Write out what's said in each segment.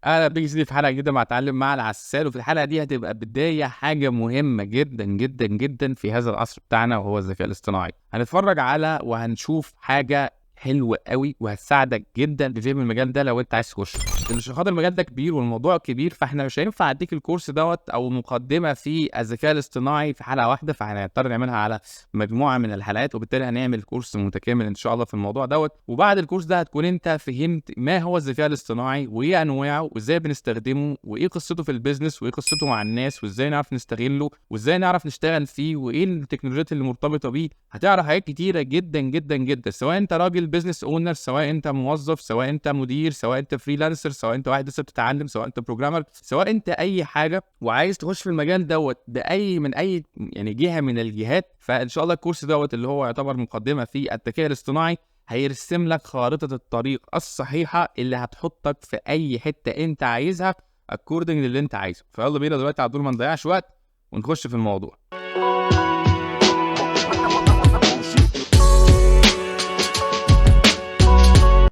اهلا بيك يا سيدي في حلقة جديدة مع تعلم مع العسال. وفي الحلقة دي هتبقى بداية حاجة مهمة جدا جدا جدا في هذا العصر بتاعنا، وهو الذكاء الاصطناعي. هنتفرج على وهنشوف حاجة حلوة قوي وهتساعدك جدا في فهم المجال ده لو انت عايز تخش. عشان خاطر المجال ده كبير والموضوع كبير، فاحنا مش هينفع اديك الكورس دوت او مقدمه في الذكاء الاصطناعي في حلقة واحده، فهنضطر نعملها على مجموعة من الحلقات، وبالتالي هنعمل كورس متكامل ان شاء الله في الموضوع دوت. وبعد الكورس ده هتكون انت فهمت ما هو الذكاء الاصطناعي وايه انواعه وازاي بنستخدمه وايه قصته في ال business وايه قصته مع الناس وازاي نعرف نستغله وازاي نعرف نشتغل فيه وايه التكنولوجيات اللي مرتبطة بيه. هتعرف حاجات كتيرة جدا جدا جدا، سواء انت راجل business owner، سواء انت موظف، سواء انت مدير، سواء انت freelancer، سواء انت واحد لسه بتتعلم، سواء انت programmer، سواء انت اي حاجة وعايز تخش في المجال دوت باي من اي يعني جهة من الجهات. فان شاء الله الكورس دوت اللي هو يعتبر مقدمه في الذكاء الاصطناعي هيرسم لك خارطة الطريق الصحيحة اللي هتحطك في اي حتة انت عايزها according للي انت عايزه. فيلا بينا دلوقتي على طول، ما نضيعش وقت ونخش في الموضوع.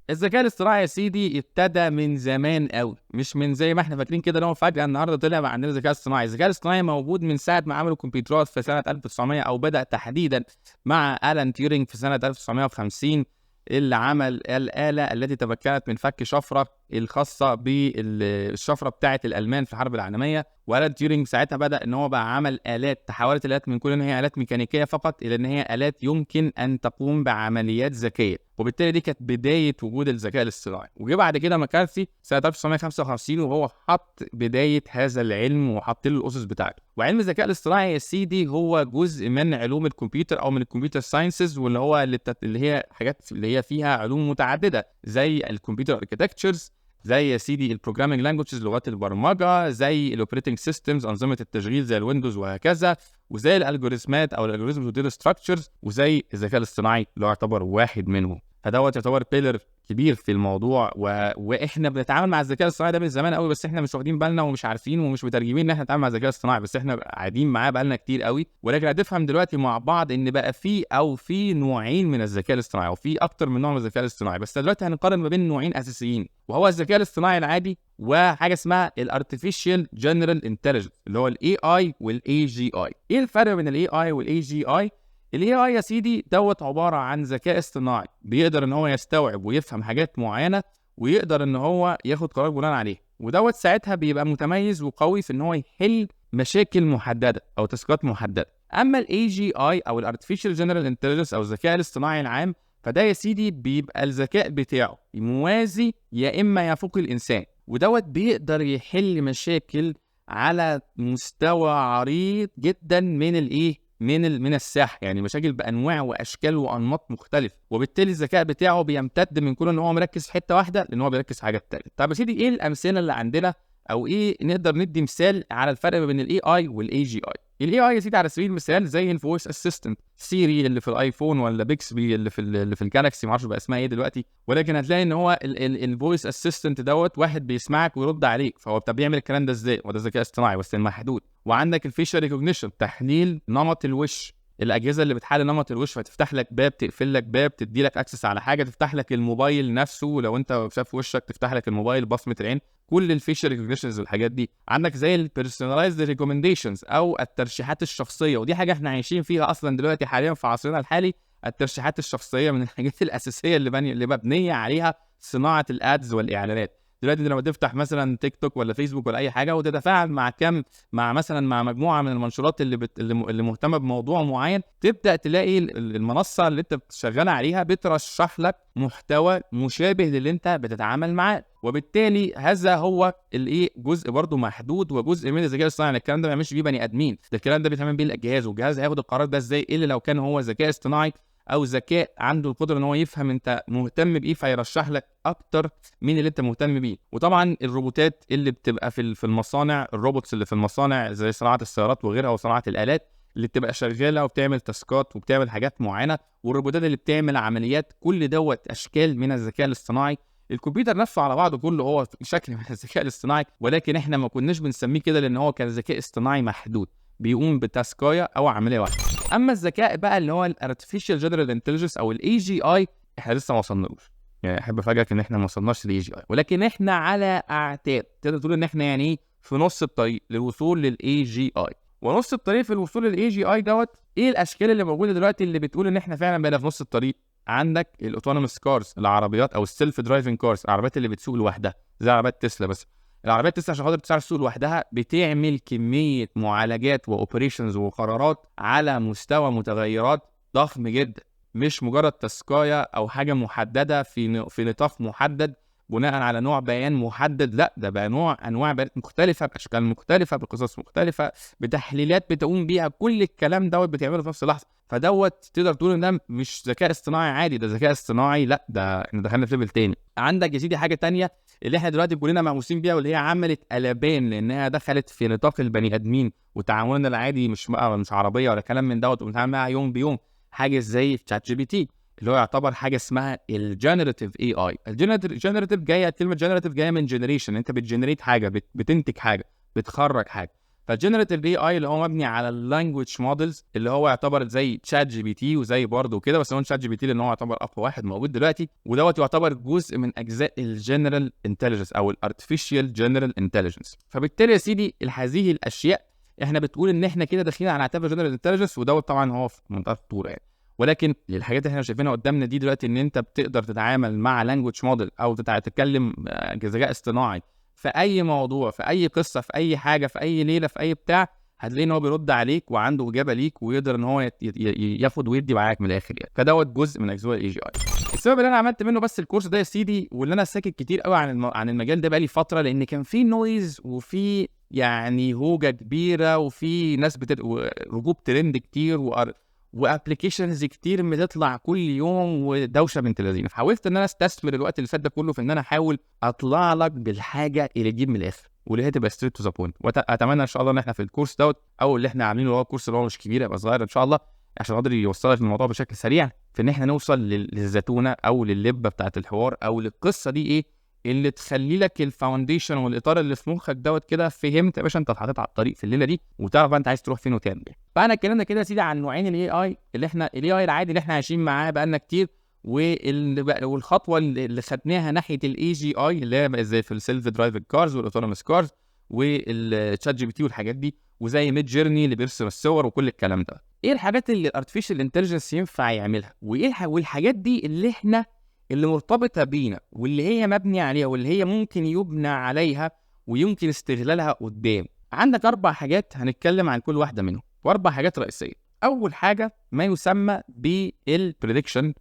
الذكاء الاصطناعي يا سيدي ابتدى من زمان قوي، مش من زي ما احنا فاكرين كده ان هو فجأة النهارده طلع بقى عندنا ذكاء اصطناعي. الذكاء الاصطناعي موجود من ساعة ما عملوا الكمبيوترات في سنة 1900، او بدأ تحديدا مع ألان تيورينج في سنة 1950، اللي عمل الآلة التي تمكنت من فك شفرة الخاصة بالشفرة بتاعة الألمان في الحرب العالمية. وألان تيورينج ساعتها بدأ إن هو بقى عمل آلات، تحولت الآلات من كل إن هي آلات ميكانيكية فقط إلى إن هي آلات يمكن أن تقوم بعمليات ذكية، وبالتالي دي كانت بداية وجود الذكاء الاصطناعي. وجه بعد كده مكارثي سنة 1955، وهو حط بداية هذا العلم وحط له الأسس بتاعته. وعلم الذكاء الاصطناعي يا سيدي هو جزء من علوم الكمبيوتر أو من ال computer sciences، واللي هو اللي هي حاجات اللي هي فيها علوم متعددة زي ال computer architectures، زي يا سيدي ال programming languages لغات البرمجة، زي ال operating systems انظمة التشغيل زي ال Windows وهكذا، وزي الالجوريزمات او ال algorithms و data structures، وزي الذكاء الاصطناعي اللي هو يعتبر واحد منهم. فدوت يعتبر pillar كبير في الموضوع. واحنا بنتعامل مع الذكاء الاصطناعي ده من زمان قوي، بس احنا مش واخدين بالنا ومش عارفين ومش مترجمين ان احنا نتعامل مع الذكاء الاصطناعي، بس احنا قاعدين معاه بقالنا كتير قوي. ولكن هتفهم دلوقتي مع بعض ان بقى في نوعين من الذكاء الاصطناعي، او في اكتر من نوع من الذكاء الاصطناعي، بس دلوقتي هنقارن ما بين نوعين اساسيين، وهو الذكاء الاصطناعي العادي وحاجه اسمها ال artificial general intelligence اللي هو ال AI وال AGI. ايه الفرق بين ال AI وال AGI؟ ال AI يا سيدي دوت عبارة عن ذكاء اصطناعي بيقدر ان هو يستوعب ويفهم حاجات معينة، ويقدر ان هو ياخد قرار بناء عليه، ودوت ساعتها بيبقى متميز وقوي في ان هو يحل مشاكل محددة او تاسكات محددة. اما ال AGI او ال artificial general intelligence او الذكاء الاصطناعي العام، فده يا سيدي بيبقى الذكاء بتاعه موازي يا اما يفوق الانسان، ودوت بيقدر يحل مشاكل على مستوى عريض جدا من الايه من الساحة، يعني مشاكل بانواع واشكال وانماط مختلفة، وبالتالي الذكاء بتاعه بيمتد من كون ان هو مركز في حتة واحدة لان هو بيركز في حاجات تانية. طب يا سيدي ايه الامثلة اللي عندنا، او ايه نقدر ندي مثال على الفرق ما بين ال AI وال AGI؟ ال AI يا سيدي على سبيل المثال زي ال voice assistant Siri اللي في ال iPhone، ولا Bixby اللي في ال Galaxy، ما اعرفش بقى اسمها ايه دلوقتي، ولكن هتلاقي ان هو ال voice assistant دوت واحد بيسمعك ويرد عليك، فهو بيعمل الكلام ده ازاي؟ وده ذكاء اصطناعي بس محدود. وعندك ال facial recognition، تحليل نمط الوش، الاجهزة اللي بتحلل نمط الوش فتفتح لك باب، تقفل لك باب، تدي لك access على حاجة، تفتح لك الموبايل نفسه لو انت شاف وشك تفتح لك الموبايل، بصمة العين، كل ال facial recognitions والحاجات دي. عندك زي ال personalized recommendations او الترشيحات الشخصية، ودي حاجة احنا عايشين فيها اصلا دلوقتي حاليا في عصرنا الحالي. الترشيحات الشخصية من الحاجات الاساسية اللي مبنية عليها صناعة ال ads والاعلانات. دلوقتي لما تفتح مثلا تيك توك ولا فيسبوك ولا اي حاجة وتتفاعل مع كم مع مثلا مع مجموعة من المنشورات اللي مهتمة بموضوع معين، تبدا تلاقي المنصة اللي انت شغال عليها بترشح لك محتوى مشابه للي انت بتتعامل معاه، وبالتالي هذا هو الايه جزء برضه محدود وجزء من الذكاء الاصطناعي. الكلام ده ما بيعملش بيه بني ادمين، ده الكلام ده بيتعمل بيه الجهاز، والجهاز هياخد القرار ده ازاي الا لو كان هو ذكاء اصطناعي او ذكاء عنده القدرة ان هو يفهم انت مهتم بايه فيرشح لك اكتر من اللي انت مهتم بيه. وطبعا الروبوتات اللي بتبقى في المصانع، ال robots اللي في المصانع زي صناعة السيارات وغيرها وصناعة الالات اللي بتبقى شغالة وبتعمل تاسكات وبتعمل حاجات معينة، والروبوتات اللي بتعمل عمليات، كل دوت اشكال من الذكاء الاصطناعي. الكمبيوتر نفسه على بعضه كله هو شكل من الذكاء الاصطناعي، ولكن احنا ما كناش بنسميه كده لان هو كان ذكاء اصطناعي محدود بيقوم بتاسكايه او عملية واحدة. اما الذكاء بقى اللي هو ال artificial general intelligence او ال AGI، احنا لسه ما وصلناش. يعني يعني احب افاجئك ان احنا ما وصلناش لل AGI، ولكن احنا على اعتاب، تقدر تقول ان احنا يعني ايه في نص الطريق للوصول لل AGI. ونص الطريق في الوصول لل AGI دوت، ايه الاشكال اللي موجودة دلوقتي اللي بتقول ان احنا فعلا بقينا في نص الطريق؟ عندك ال autonomous cars، العربيات او ال self driving cars، العربيات اللي بتسوق لوحدها زي عربيات تسلا. بس العربيات تسلا عشان خاطر بتعرف تسوق لوحدها بتعمل كمية معالجات و operations وقرارات على مستوى متغيرات ضخم جدا، مش مجرد task ايه او حاجة محددة في نطاق محدد بناء على نوع بيان محدد، لا ده بقى نوع انواع بيانات مختلفة باشكال مختلفة بقصص مختلفة بتحليلات بتقوم بيها، كل الكلام دوت بتعمله في نفس اللحظة. فدوت تقدر تقول ان ده مش ذكاء اصطناعي عادي، ده ذكاء اصطناعي لا ده احنا دخلنا في level تاني. عندك يا سيدي حاجة تانية اللي احنا دلوقتي كلنا مهووسين بيها واللي هي عملت قلبان لانها دخلت في نطاق البني ادمين وتعاملنا العادي، مش بقى مش عربية ولا كلام من دوت، وبنتعامل معاها يوم بيوم، حاجة زي ChatGPT اللي هو يعتبر حاجة اسمها ال generative AI. ال generative جاية، كلمة generative جاية من generation، انت بت generate حاجة، بتنتج حاجة، بتخرج حاجة. فال generative AI اللي هو مبني على ال language models اللي هو يعتبر زي ChatGPT وزي برضه كده، بس هو ChatGPT لان هو يعتبر اقوى واحد موجود دلوقتي، ودوت يعتبر جزء من اجزاء ال general intelligence او ال artificial general intelligence. فبالتالي يا سيدي هذه الاشياء احنا بتقول ان احنا كده داخلين على اعتاب ال general intelligence، ودوت طبعا هو في منتهى الخطورة يعني. ولكن الحاجات اللي احنا شايفينها قدامنا دي دلوقتي ان انت بتقدر تتعامل مع language model او تتكلم كذكاء اصطناعي في اي موضوع، في اي قصة، في اي حاجة، في اي ليلة، في اي بتاع، هتلاقي ان هو بيرد عليك وعنده اجابه ليك ويقدر ان هو ياخد ويدي معاك من الاخر يعني. فدوت جزء من اجزاء ال AGI. السبب اللي انا عملت منه بس الكورس ده يا سيدي، واللي انا ساكت كتير قوي عن المجال ده بقالي فترة، لان كان في noise وفي يعني هوجه كبيرة وفي ناس ركوب ترند كتير و applications كتير بتطلع كل يوم ودوشه بنت لذينه. فحاولت ان انا استثمر الوقت اللي فات ده كله في ان انا احاول اطلع لك بالحاجة اللي تجيب من الاخر واللي هي تبقى straight to the point. واتمنى ان شاء الله ان احنا في الكورس دوت او اللي احنا عاملينه اللي هو الكورس اللي هو مش كبير، يبقى صغير ان شاء الله، عشان خاطر يوصلك الموضوع بشكل سريع في ان احنا نوصل للزتونه او للبه بتاعه الحوار او للقصة دي، ايه اللي تخلي لك ال foundation والاطار اللي في مخك دوت كده، فهمت يا باشا انت اتحطيت على الطريق في الليلة دي وتعرف بقى انت عايز تروح فين وتعمل ايه. فانا اتكلمنا كده يا سيدي عن نوعين ال AI، اللي احنا ال AI العادي اللي احنا عايشين معاه بقالنا كتير، والخطوة اللي خدناها ناحية ال AGI اللي هي زي في ال self driving cars وال autonomous cars وال ChatGPT والحاجات دي، وزي Midjourney اللي بيرسم الصور وكل الكلام ده. ايه الحاجات اللي ال artificial intelligence ينفع يعملها، وايه والحاجات دي اللي احنا اللي مرتبطة بينا واللي هي مبني عليها واللي هي ممكن يبنى عليها ويمكن استغلالها قدام. عندك 4 حاجات هنتكلم عن كل واحدة منهم، واربع حاجات رئيسية. اول حاجة ما يسمى بال prediction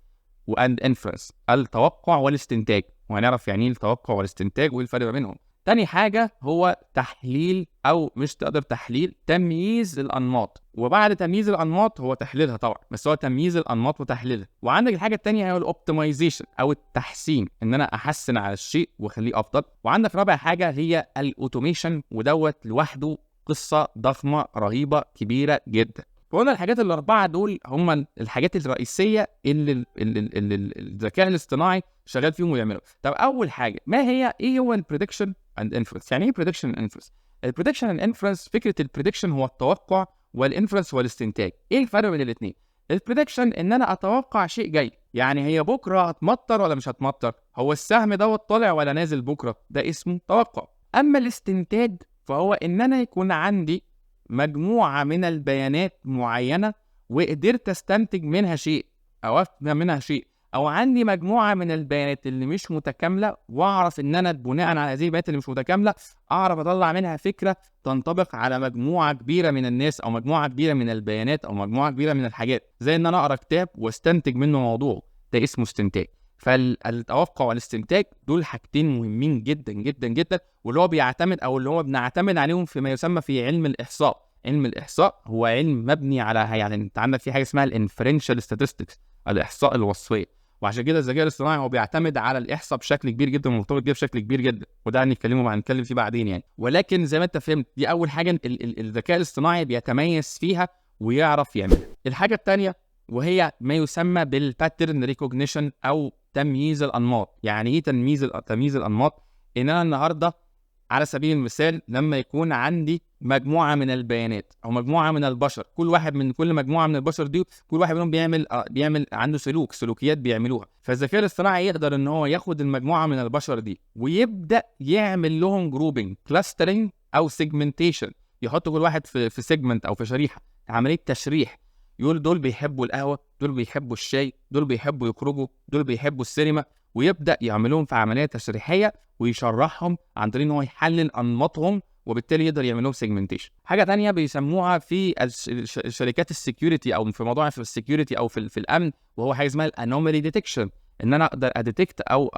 and inference، التوقع والاستنتاج، وهنعرف يعني ايه التوقع والاستنتاج وايه الفرق ما بينهم. تاني حاجة هو تحليل، أو مش تقدر تحليل، تمييز الأنماط، وبعد تمييز الأنماط هو تحليلها طبعا، بس هو تمييز الأنماط وتحليلها. وعندك الحاجة التانية هو ال optimization أو التحسين، إن أنا أحسن على الشيء وأخليه أفضل. وعندك رابع حاجة هي ال automation، ودوت لوحده قصة ضخمة رهيبة كبيرة جدا. فقلنا الحاجات الأربعة دول هم الحاجات الرئيسية اللي الذكاء الاصطناعي شغال فيهم ويعملوا. طب أول حاجة ما هي، إيه هو ال prediction and inference؟ يعني إيه prediction and inference؟ ال prediction and inference، فكرة ال prediction هو التوقع وال inference هو الاستنتاج. إيه الفرق بين الاتنين؟ ال prediction إن أنا أتوقع شيء جاي، يعني هي بكرة هتمطر ولا مش هتمطر، هو السهم دوت طالع ولا نازل بكرة، ده اسمه توقع. أما الاستنتاج فهو إن أنا يكون عندي مجموعة من البيانات معينة وقدرت استنتج منها شيء أو أفهم منها شيء، أو عندي مجموعة من البيانات اللي مش متكاملة وأعرف إن أنا بناءً على هذه البيانات اللي مش متكاملة أعرف أطلع منها فكرة تنطبق على مجموعة كبيرة من الناس أو مجموعة كبيرة من البيانات أو مجموعة كبيرة من الحاجات، زي إن أنا أقرأ كتاب واستنتج منه موضوع، ده اسمه استنتاج. فالتوقع والاستنتاج دول حاجتين مهمين جدا جدا جدا، واللي هو بيعتمد أو اللي هو بنعتمد عليهم في ما يسمى في علم الإحصاء. علم الإحصاء هو علم مبني على، يعني أنت عندك في حاجة اسمها ال inferential statistics، الإحصاء الوصفية، وعشان كده الذكاء الاصطناعي هو بيعتمد على الإحصاء بشكل كبير جدا ومرتبط بيه بشكل كبير جدا، وده هنتكلم فيه بعدين يعني. ولكن زي ما أنت فهمت دي أول حاجة الذكاء الاصطناعي بيتميز فيها ويعرف يعملها. الحاجة الثانية وهي ما يسمى بال pattern recognition أو تمييز الأنماط. يعني إيه تمييز الأنماط؟ إن أنا النهاردة على سبيل المثال لما يكون عندي مجموعة من البيانات او مجموعة من البشر، كل واحد من كل مجموعة من البشر دي كل واحد منهم بيعمل عنده سلوكيات بيعملوها. فالذكاء الاصطناعي يقدر ان هو ياخد المجموعة من البشر دي ويبدا يعمل لهم grouping، clustering او segmentation، يحط كل واحد في segment او في شريحة، عملية تشريح، يقول دول بيحبوا القهوة، دول بيحبوا الشاي، دول بيحبوا يخرجوا، دول بيحبوا السينما، ويبدا يعملهم في عملية تشريحيه ويشرحهم عن طريق ان هو يحلل انماطهم، وبالتالي يقدر يعمل لهم segmentation. حاجة ثانية بيسموها في الشركات ال security او في موضوع في ال security او في الامن، وهو حاجة اسمها ال anomaly detection، ان انا اقدر ا detect او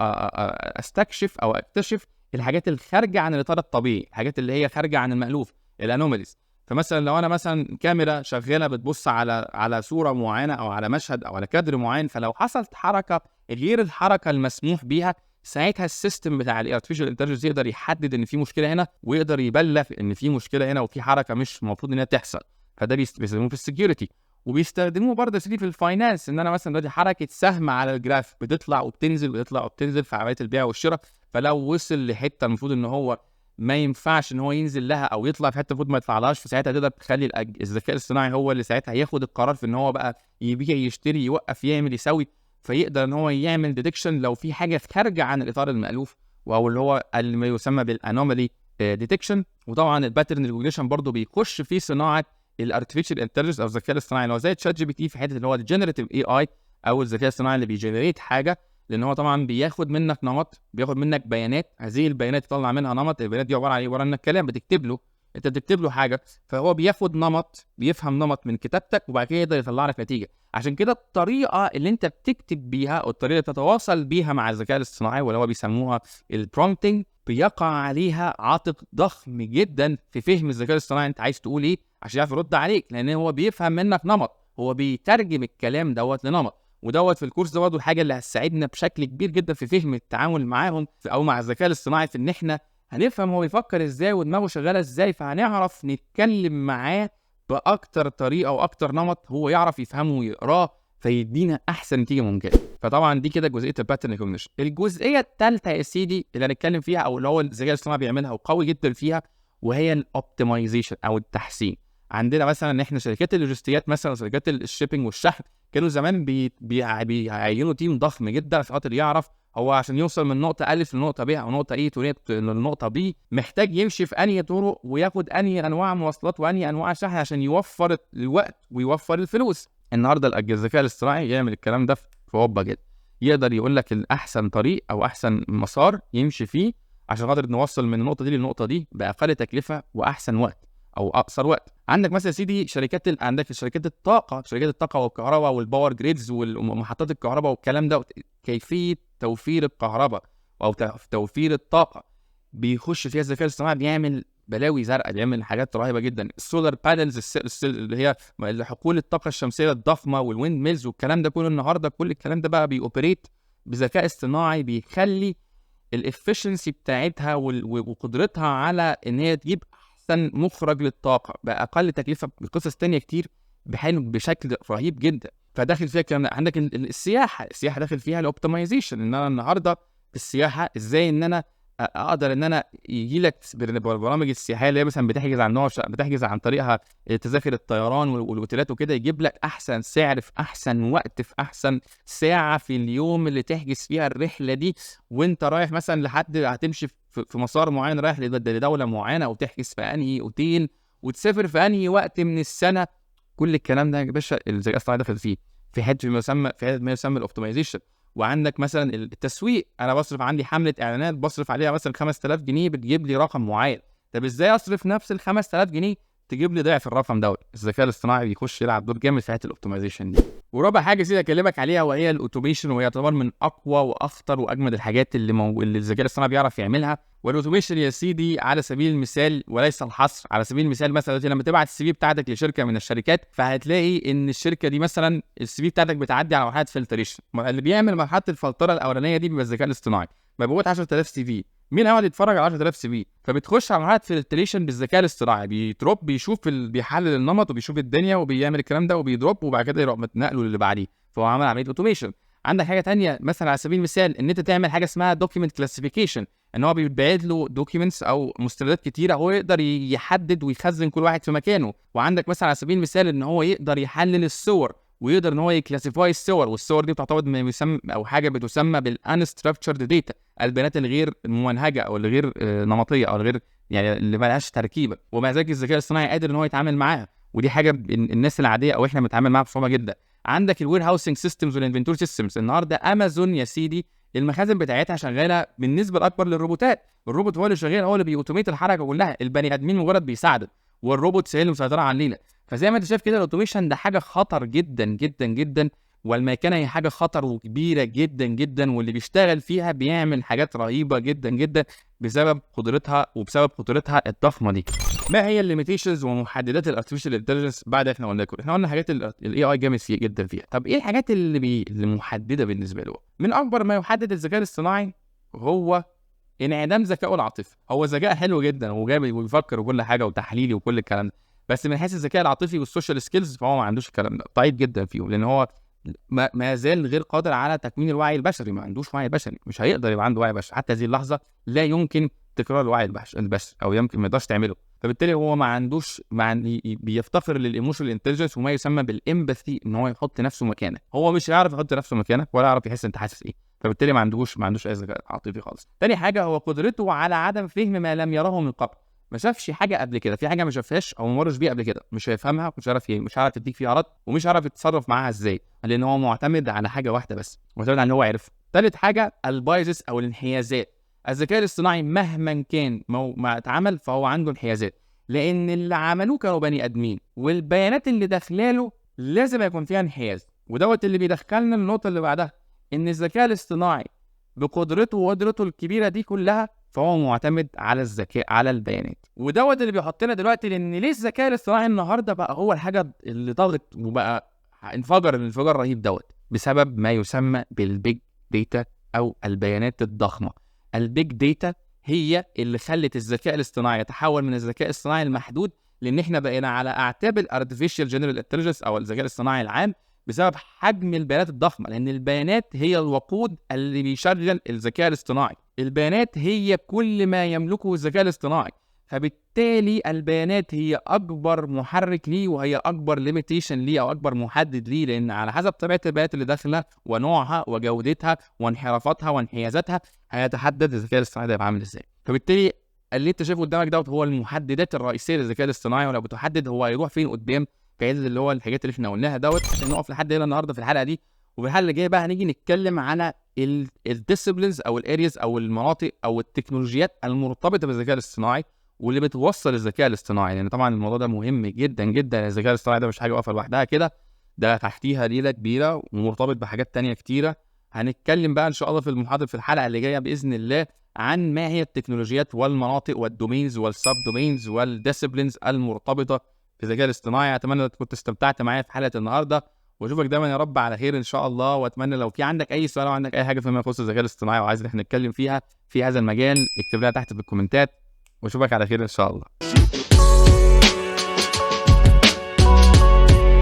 استكشف او اكتشف الحاجات الخارجة عن الاطار الطبيعي، الحاجات اللي هي خارجه عن المألوف، ال anomalies. فمثلا لو انا مثلا كاميرا شغالة بتبص على صوره معينة او على مشهد او على كادر معين، فلو حصلت حركة غير الحركة المسموح بيها، ساعتها ال system بتاع ال artificial intelligence يقدر يحدد ان في مشكلة هنا، ويقدر يبلغ ان في مشكلة هنا وفي حركة مش المفروض انها تحصل. فده بيستخدموه في ال security، وبيستخدموه برضه في ال finance، ان انا مثلا دلوقتي حركة سهم على ال graph بتطلع وبتنزل بتطلع وبتنزل في عملية البيع والشراء، فلو وصل لحته المفروض ان هو ما ينفعش ان هو ينزل لها او يطلع في حتة المفروض ما يطلعلهاش، فساعتها تقدر تخلي الذكاء الاصطناعي هو اللي ساعتها ياخد القرار في ان هو بقى يبيع يشتري يوقف يعمل يسوي، فيقدر ان هو يعمل detection لو في حاجة خارجه عن الاطار المألوف، او اللي هو اللي ما يسمى بال anomaly detection. وطبعا ال pattern recognition برضه بيخش في صناعة ال artificial intelligence او الذكاء الاصطناعي، اللي هو زي ChatGPT في حتة اللي هو ال generative AI او الذكاء الاصطناعي اللي بي generate حاجة، لان هو طبعا بياخد منك نمط، بياخد منك بيانات، هذه البيانات يطلع منها نمط. البيانات دي عبارة عن ايه؟ عبارة عن كلام بتكتب له، انت بتكتب له حاجة، فهو بياخد نمط، بيفهم نمط من كتابتك، وبعد كده يقدر يطلع لك نتيجة. عشان كده الطريقة اللي انت بتكتب بيها او الطريقة اللي بتتواصل بيها مع الذكاء الاصطناعي واللي هو بيسموها ال prompting، بيقع عليها عاتق ضخم جدا في فهم الذكاء الاصطناعي انت عايز تقول ايه عشان يعرف يرد عليك، لان هو بيفهم منك نمط، هو بيترجم الكلام دوت لنمط. ودوت في الكورس ده برضه الحاجة اللي هتساعدنا بشكل كبير جدا في فهم التعامل معاهم او مع الذكاء الاصطناعي، في ان احنا هنفهم هو بيفكر ازاي ودماغه شغالة ازاي، فهنعرف نتكلم معاه باكتر طريقه واكتر نمط هو يعرف يفهمه ويقراه، فيدينا احسن نتيجة ممكنة. فطبعا دي كده جزئية ال pattern recognition. الجزئية الثالثة يا سيدي اللي هنتكلم فيها او اللي هو الذكاء الاصطناعي بيعملها وقوي جدا فيها، وهي ال optimization او التحسين. عندنا مثلا ان احنا شركات اللوجستيات مثلا، شركات ال shipping والشحن، كانوا زمان بيعينوا team ضخم جدا عشان خاطر يعرف هو عشان يوصل من نقطة ألف لنقطة ب أو نقطة A للنقطة B محتاج يمشي في أنهي طرق وياخد أنهي أنواع مواصلات وأنهي أنواع شحن عشان يوفر الوقت ويوفر الفلوس. النهارده الذكاء الاصطناعي يعمل الكلام ده في هوبا جدا، يقدر يقول لك الأحسن طريق أو أحسن مسار يمشي فيه عشان خاطر نوصل من النقطة دي للنقطة دي بأقل تكلفة وأحسن وقت أو أقصر وقت. عندك مثلا يا سيدي شركات عندك شركات الطاقة، شركات الطاقة والكهرباء وال power grids ومحطات الكهرباء والكلام ده، كيفية توفير الكهرباء أو توفير الطاقة بيخش فيها الذكاء الاصطناعي، بيعمل بلاوي زرقاء، بيعمل حاجات رهيبة جدا. ال solar panels اللي هي حقول الطاقة الشمسية الضخمة وال wind mills والكلام ده كله، النهارده كل الكلام ده بقى بي operate بذكاء اصطناعي، بيخلي ال efficiency بتاعتها وقدرتها على ان هي تجيب احسن مخرج للطاقة باقل تكلفة بقصص تانية كتير بشكل رهيب جدا. فداخل فيها الكلام ده. عندك السياحة، السياحة داخل فيها ال optimization، ان انا النهارده في السياحة ازاي ان انا اقدر ان انا يجي لك البرامج السياحية اللي هي مثلا بتحجز عن نوع بتحجز عن طريقها تذاكر الطيران والاوتيلات وكده، يجيب لك احسن سعر في احسن وقت في احسن ساعة في اليوم اللي تحجز فيها الرحلة دي، وانت رايح مثلا لحد هتمشي في مسار معين، رايح لدولة معينة، او تحجز في انهي اوتيل وتسافر في انهي وقت من السنة. كل الكلام ده يا باشا الذكاء الاصطناعي داخل فيه في حتة ما يسمى في حتة ما يسمى ال optimization. وعندك مثلا التسويق، انا بصرف عندي حمله اعلانات بصرف عليها مثلا 5000 جنيه بتجيب لي رقم معين، طب ازاي اصرف نفس ال 5000 جنيه تجيب لي ضعف الرقم دوت؟ الذكاء الاصطناعي بيخش يلعب دور جامد في حتة ال optimization دي. ورابع حاجة سيدي اكلمك عليها وهي ال automation، وهي تعتبر من اقوى واخطر واجمد الحاجات اللي الذكاء الاصطناعي بيعرف يعملها. وال automation يا سيدي على سبيل المثال وليس الحصر، على سبيل المثال مثلا لما تبعت ال CV بتاعتك لشركة من الشركات، فهتلاقي ان الشركة دي مثلا ال CV بتاعتك بتعدي على مرحلة filtration، اللي بيعمل مرحلة الفلتره الاولانية دي بيبقى الذكاء الاصطناعي. مبعوت 10000 CV، مين هيقعد يتفرج على 10000 CV؟ فبتخش على مرحلة filtration بالذكاء الاصطناعي، بي drop بيشوف بيحلل النمط وبيشوف الدنيا وبيعمل الكلام ده وبي drop، وبعد كده يروح نقله للي بعديه، فهو عمل عملية automation. عندك حاجة تانية مثلا على سبيل المثال ان انت تعمل حاجة اسمها document classification، ان هو بيتبعت له documents او مستندات كتيرة هو يقدر يحدد ويخزن كل واحد في مكانه. وعندك مثلا على سبيل المثال ان هو يقدر يحلل الصور ويقدر ان هو ي classify الصور، والصور دي بتعتبر ما يسمى او حاجة بتسمى بال unstructured data، البيانات الغير ممنهجه او الغير نمطية او الغير يعني اللي ما لهاش تركيبه، ومع ذلك الذكاء الاصطناعي قادر ان هو يتعامل معاها، ودي حاجة الناس العادية او احنا بنتعامل معاها بصعوبة جدا. عندك ال warehousing systems وال inventory systems، النهارده امازون يا سيدي المخازن بتاعتها شغالة بالنسبة الاكبر للروبوتات، الروبوت هو اللي شغال، هو اللي بي automate الحركة كلها، البني ادمين مجرد بيساعده، وال robots هي اللي مسيطرة على الليلة. فزي ما انت شايف كده ال automation ده حاجة خطر جدا جدا جدا، والميكنه هي حاجة خطر وكبيره جدا جدا، واللي بيشتغل فيها بيعمل حاجات رهيبة جدا جدا بسبب قدرتها وبسبب قدرتها الضخمة دي. ما هي ال limitations ومحددات ال artificial intelligence؟ بعد احنا قلنا كل احنا قلنا حاجات ال AI جامد فيه جدا فيها. طب ايه الحاجات اللي محددة بالنسبة له؟ من اكبر ما يحدد الذكاء الاصطناعي هو انعدام ذكائه العاطفي. هو ذكاء حلو جدا وجامد وبيفكر وكل حاجة وتحليلي وكل الكلام ده، بس من حيث الذكاء العاطفي وال social skills فهو ما عندوش الكلام ده، ضعيف جدا فيهم، لان هو ما زال غير قادر على تكوين الوعي البشري، ما عندوش وعي بشري، مش هيقدر يبقى عنده وعي بشري حتى هذه اللحظة. لا يمكن تكرار الوعي البشري او يمكن ما يقدرش تعمله، فبالتالي هو ما عندوش بيفتقر لل emotional intelligence وما يسمى بال empathy، ان هو يحط نفسه مكانك. هو مش هيعرف يحط نفسه مكانك ولا يعرف يحس انت حاسس ايه، فبالتالي ما عندوش اي ذكاء عاطفي خالص. تاني حاجة هو قدرته على عدم فهم ما لم يراه من قبل، ما شافش حاجة قبل كده، في حاجة ما شافهاش او ما مرش بيها قبل كده، مش هيفهمها، مش عارف مش عارف يديك فيها رد، ومش عارف يتصرف معاها ازاي، لان هو معتمد على حاجة واحدة بس، معتمد على ان هو عرف. تالت حاجة ال biases او الانحيازات. الذكاء الاصطناعي مهما كان ما اتعمل فهو عنده انحيازات، لان اللي عملوه كانوا بني ادمين، والبيانات اللي داخلاله لازم يكون فيها انحياز. ودوت اللي بيدخلنا النقطة اللي بعدها، ان الذكاء الاصطناعي بقدرته وقدرته الكبيرة دي كلها فهو معتمد على الذكاء على البيانات. ودوت اللي بيحطنا دلوقتي، لان ليه الذكاء الاصطناعي النهارده بقى هو الحاجة اللي ضغط وبقى انفجر الانفجار الرهيب دوت، بسبب ما يسمى بال big data او البيانات الضخمة. ال big data هي اللي خلت الذكاء الاصطناعي يتحول من الذكاء الاصطناعي المحدود، لان احنا بقينا على اعتاب ال artificial general intelligence او الذكاء الاصطناعي العام، بسبب حجم البيانات الضخمة، لان البيانات هي الوقود اللي بيشغل الذكاء الاصطناعي، البيانات هي كل ما يملكه الذكاء الاصطناعي، فبالتالي البيانات هي اكبر محرك ليه، وهي اكبر limitation ليه او اكبر محدد ليه، لان على حسب طبيعة البيانات اللي داخله ونوعها وجودتها وانحرافاتها وانحيازاتها هيتحدد الذكاء الاصطناعي ده هيبقى عامل ازاي. فبالتالي اللي انت شايفه قدامك دوت هو المحددات الرئيسية للذكاء الاصطناعي، ولو بتحدد هو هيروح فين قدام في اللي هو الحاجات اللي احنا قلناها دوت. عشان نقف لحد هنا النهارده في الحلقة دي، وفي الحلقة اللي جاية بقى هنيجي نتكلم على ال disciplines او ال areas او المناطق او التكنولوجيات المرتبطة بالذكاء الاصطناعي واللي بتوصل الذكاء الاصطناعي، لان طبعا الموضوع ده مهم جدا جدا. الذكاء الاصطناعي ده مش حاجة واقفة لوحدها كده، ده تحتيها ليلة كبيرة ومرتبط بحاجات تانية كتيرة. هنتكلم بقى ان شاء الله في المحاضرة في الحلقة اللي جاية باذن الله عن ما هي التكنولوجيات والمناطق وال domains وال sub domains وال disciplines المرتبطة في الذكاء الاصطناعي. اتمنى انك كنت استمتعت معايا في حلقة النهارده، واشوفك دايما يا رب على خير ان شاء الله. واتمنى لو في عندك اي سؤال او عندك اي حاجة فيما يخص الذكاء الاصطناعي وعايز ان احنا نتكلم فيها في هذا المجال اكتب لنا تحت في الكومنتات، واشوفك على خير ان شاء الله.